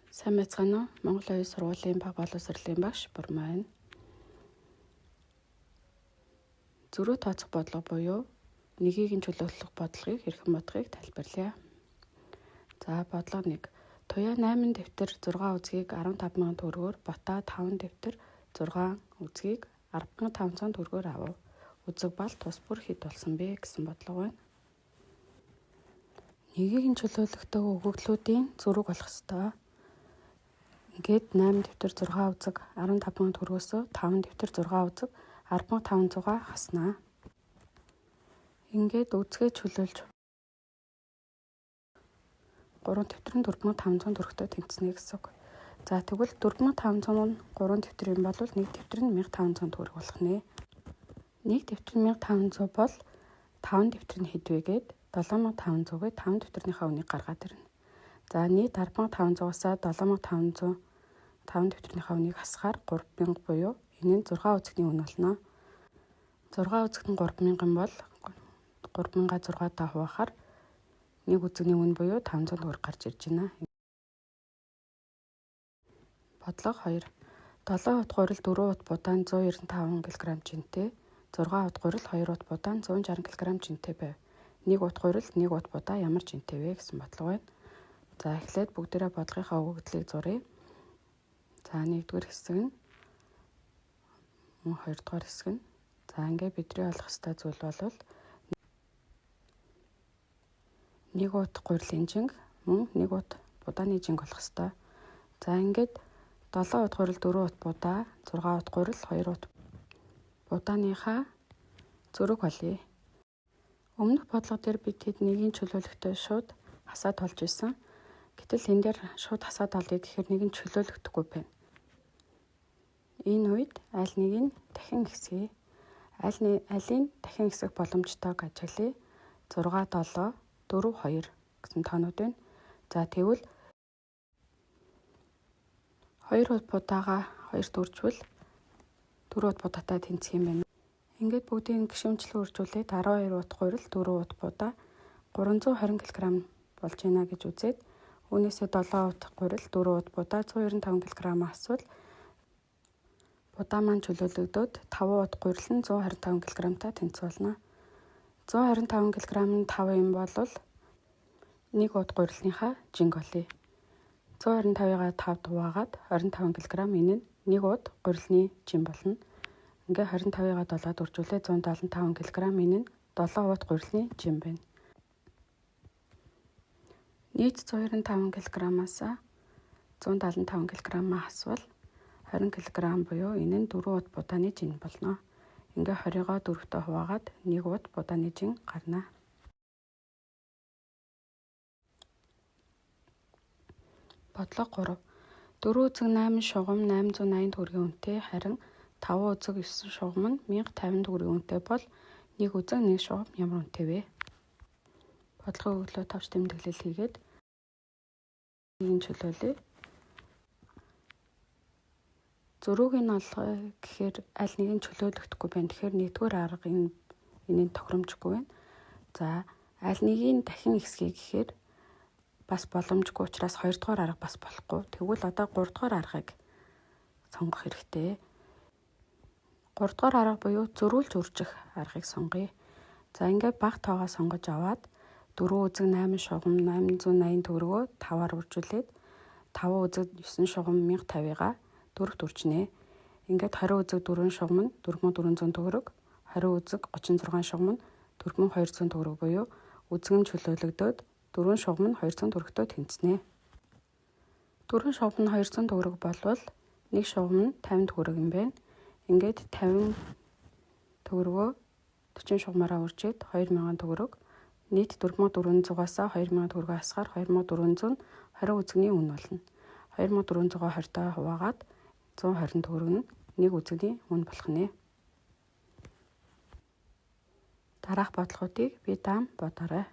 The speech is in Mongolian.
Сайн байцгаана уу? Монгол оюун сургуулийн баг боловсролын багш Бурмаа байна. Зөрүү тооцох бодлого буюу нэгийг нь чөлөөлөх бодлогыг хэрхэн бодохыг тайлбарлая. За, бодлого 1. Туяа 8 дэвтэр 6 үзгийг 15,000 төгрөгөөр, Ботоо 5 дэвтэр 6 үзгийг 10,500 төгрөгөөр авав. Үзэг бал тус бүр хэд болсон бэ гэсэн бодлого байна. Нэгийг нь чөлөөлөхдөө өгөгдлүүдийн зөрүүг олох ёстой. Ингээд 8 дэвтэр 6 үзэг 15,000 төгрөгөөс 5 дэвтэр 6 үзэг 10,500-аа хаснаа. Ингээд үзгээ чөлөөлж 3 дэвтэр нь 4,500 төгрөгтэй тэнцэнэ гэсэн үг. За, тэгвэл 4,500 нь 3 дэвтэр юм бол нэг дэвтэр нь 1,500 төгрөг болох нэ. Нэг дэвтэр нь 1,500 бол 5 дэвтэр нь хэд вэ гээд 7,500-ыг 5 дэвтэрнийхээ үнийг гаргаад ирнэ. За, нийт 10,500-аас 7,500 5 дэвтэрнийхээ үнийг хасахаар 3,000 буюу энэ нь 6 үзэгний үн болно. 6 үзэгт нь 3,000 юм бол 3,000-аа 6-таа хуваахаар нэг үзэгний үн буюу 500 төгрөг гарч ирж байна. Бодлого 2. 7 ут гурил 4 ут будаан 195 кг жинтэй, 6 ут гурил 2 ут будаан 160 кг жинтэй байв. 1 ут гурил 1 ут будаа ямар жинтэй вэ гэсэн бодлого байна. За, эхлээд бүгдээрээ бодлогынхаа өгөгдлийг зуръя. За, нэгдүгээр хэсэг нь, мөн хоёрдугаар хэсэг нь. За, ингээд бидний олох ёстой зүйл бол нэг ут гурилын жинг мөн нэг ут будааны жинг болох ёстой. За, ингээд 7 ут гурил 4 ут будаа, 6 ут гурил 2 ут будааныхаа зөрүүг олъё. Өмнөх бодлого дээр бид хэд нэгийг чөлөөлөхдөө шууд хасаад олж исэн. Гэтэл энэ дээр шууд хасаад олъё гэхээр нэг нь чөлөөлөгдөхгүй байна. Энэ үед аль нэг нь дахин ихсгэе. Алийг дахин ихсэх боломжтойг ажиглая. 6 7 4 2 гэсэн тоонууд байна. За, тэгвэл 2 ут будаага 2-т үржвэл 4 ут будаатай тэнцэх юм байна. Ингээд бүгдийг гишүүнчлэн үржүүлээд 12 ут гурил 4 ут будаа 320 кг болж байна гэж үзээд үүнээсээ 7 ут гурил 4 ут будаа 195 кг асвал будаа маань чөлөөлөгдөөд 5 ут гурил нь 125 кг-тай тэнцэх болно. 125 кг нь 5 юм бол 1 ут гурилныхаа жинг олъё. 125-ыг 5 хуваагаад 25 кг энэ нь 1 ут гурилны жин болно. Ингээ 25-ыг 7-д үржүүлээ 175 кг энэ нь 7 ут гурилны жин байна. Нийт 195 кг-аас 175 кг-аа хасвал 20 кг буюу энэ нь 4 ут будааны жин болно. Ингээ 20-гоо 4-тэй хуваагаад 1 ут будааны жин гарна. Бодлого 3. 4 үзэг 8 шугам 880 төгрөгийн үнэтэй, харин 5 үзэг 9 шугам нь 1050 төгрөгийн үнэтэй бол 1 үзэг 1 шугам ямар үнэтэй вэ? Бодлогын өглөө товч тэмдэглэл хийгээд нэгийг чөлөөлье. Зөрүүг нь олгоё гэхээр аль нэг нь чөлөөлөгдөхгүй байна. Тэгэхээр нэгдүгээр арга энэ тохиромжгүй байна. За, аль нэгийг дахин ихсгэе гэхээр бас боломжгүй учраас хоёрдугаар арга бас болохгүй. Тэгвэл одоо гуравдугаар аргыг сонгох хэрэгтэй. Гуравдугаар арга буюу зөрүүлж үржих аргыг сонгоё. За, ингээд бага тоогоо сонгож аваад 4 үзэг 8 шугам 880 төгрөгөө 5-аар үржүүлээд 5 үзэг 9 шугам 1050-ыг 4-т үржинэ. Ингээд 20 үзэг 4 шугам нь 4400 төгрөг, 20 үзэг 36 шугам нь 4200 төгрөг буюу үзэг нь чөлөөлөгдөөд 4 шугам нь 200 төгрөгтэй тэнцэнэ. 4 шугам нь 200 төгрөг болвол нэг шугам нь 50 төгрөг юм байна. Ингээд 50 төгрөгөө 40 шугамаараа үржээд 2000 төгрөг, нийт 4400-аас 2000 төгрөгөө хасахаар 2420 үзэгний үн болно. 2400-аа 20-таа хуваагаад 120 төгрөг нь нэг үзэгний үн болох нэ. Дараах бодлогоодыг би даам бодоорой.